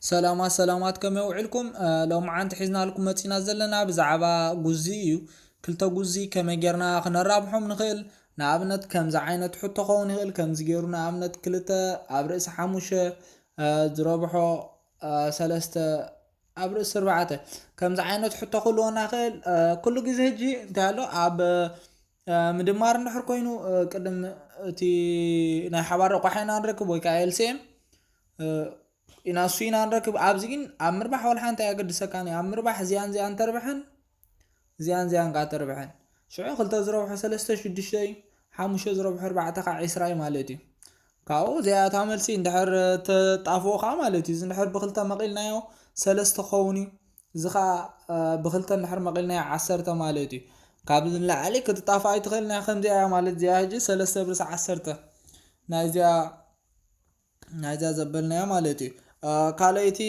ሰላማት ሰላማት፣ ከመይ ውዕልኩም? ሎማዓንቲ ሒዝናልኩም መፂና ዘለና ብዛዕባ ጉዚ እዩ። ክልተ ጉዚ ከመይ ጌርና ክነራብሖም ንኽእል? ንኣብነት ከምዚ ዓይነት ሕቶ ክኸውን ይኽእል። ከምዚ ገይሩ ንኣብነት ክልተ ኣብ ርእሲ ሓሙሽተ ዝረብሖ ሰለስተ ኣብ ርእሲ ኣርባዕተ፣ ከምዚ ዓይነት ሕቶ ክህልወና ይኽእል። ኩሉ ግዜ ሕጂ እንታይ ኣሎ ኣብ ምድማር እንድሕር ኮይኑ ቅድም እቲ ናይ ሓባር ረቋሒ ኢና ንረክብ ወይ ከዓ ኤልሲኤም ኢና እሱ ኢና ንረክብ። ኣብዚ ግን ኣብ ምርባሕ ወላ ሓንቲ ኣየገድሰካን እዩ። ኣብ ምርባሕ እዚኣን እዚኣን ተርብሐን እዚኣን እዚኣን ከዓ ተርብሐን። ሽዑ ክልተ ዝረብሖ ሰለስተ ሽዱሽተ እዩ። ሓሙሽተ ዝረብሖ ኣርባዕተ ከዓ ዒስራ እዩ ማለት እዩ። ካብኡ እዚኣ እታ መልሲ እንድሕር ተጣፍኦ ከዓ ማለት እዩ። እዚ እንድሕር ብክልተ መቒልናዮ ሰለስተ ክኸውን እዩ። እዚ ከዓ ብክልተ እንድሕር መቒልናዮ ዓሰርተ ማለት እዩ። ካብዚ ንላዕሊ ክትጣፍኣ ኣይትኽእልን እያ። ከምዚኣ እያ ማለት እዚኣ ሕጂ ሰለስተ ብርሲ ዓሰርተ ናይዚኣ ናይዛ ዘበልናያ ማለት እዩ። ካልኣይቲ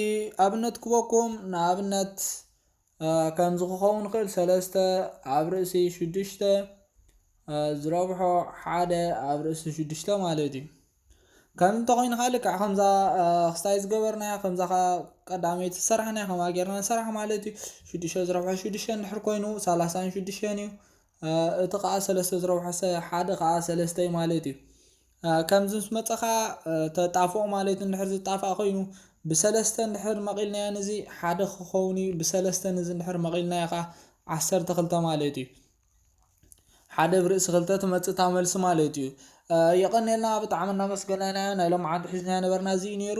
ኣብነት ክበኩም ንኣብነት ከምዚ ክኸውን ይኽእል ሰለስተ ኣብ ርእሲ ሽዱሽተ ዝረብሖ ሓደ ኣብ ርእሲ ሽዱሽተ ማለት እዩ። ከም እንተኮይኑ ከዓ ልክዕ ከምዛ ክስታይ ዝገበርናያ ከምዛ ከዓ ቀዳመይቲ ዝሰራሕናያ ከምኣ ጌርና ንሰራሕ ማለት እዩ። ሽዱሽተ ዝረብሖ ሽዱሽተ እንድሕር ኮይኑ ሰላሳን ሽዱሽተን እዩ። እቲ ከዓ ሰለስተ ዝረብሖ ሓደ ከዓ ሰለስተ እዩ ማለት እዩ። ከምዚ ምስ መፀኻ ተጣፍኦ ማለት እንድሕር ዝጣፋእ ኮይኑ ብሰለስተ እንድሕር መቒልናዮ ንዚ ሓደ ክኸውን እዩ። ብሰለስተ ንዚ እንድሕር መቒልናዮ ከዓ ዓሰርተ ክልተ ማለት እዩ። ሓደ ብርእሲ ክልተ ትመፅእ እታ መልሲ ማለት እዩ። የቐንየልና፣ ብጣዕሚ እናመስገናና። ናይ ሎማዓንቲ ሒዝና ነበርና እዚ እዩ ነይሩ።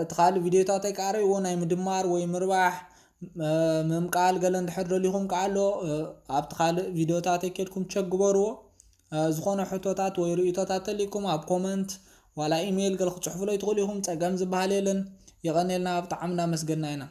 እቲ ካልእ ቪድዮታተይ ከዓ ርእይዎ፣ ናይ ምድማር ወይ ምርባሕ ምምቃል ገለ እንድሕር ደሊኹም ከዓ ኣሎ። ኣብቲ ካልእ ቪድዮታተይ ኬድኩም ቸክ ግበርዎ። ዝኾነ ሕቶታት ወይ ርእይቶታት ተሊኩም ኣብ ኮመንት ዋላ ኢሜይል ገለ ክትፅሕፉለይ ትኽእሉ ኢኹም። ፀገም ዝበሃል የለን። የቐንየልና፣ ብጣዕሚ እናመስገና ኢና።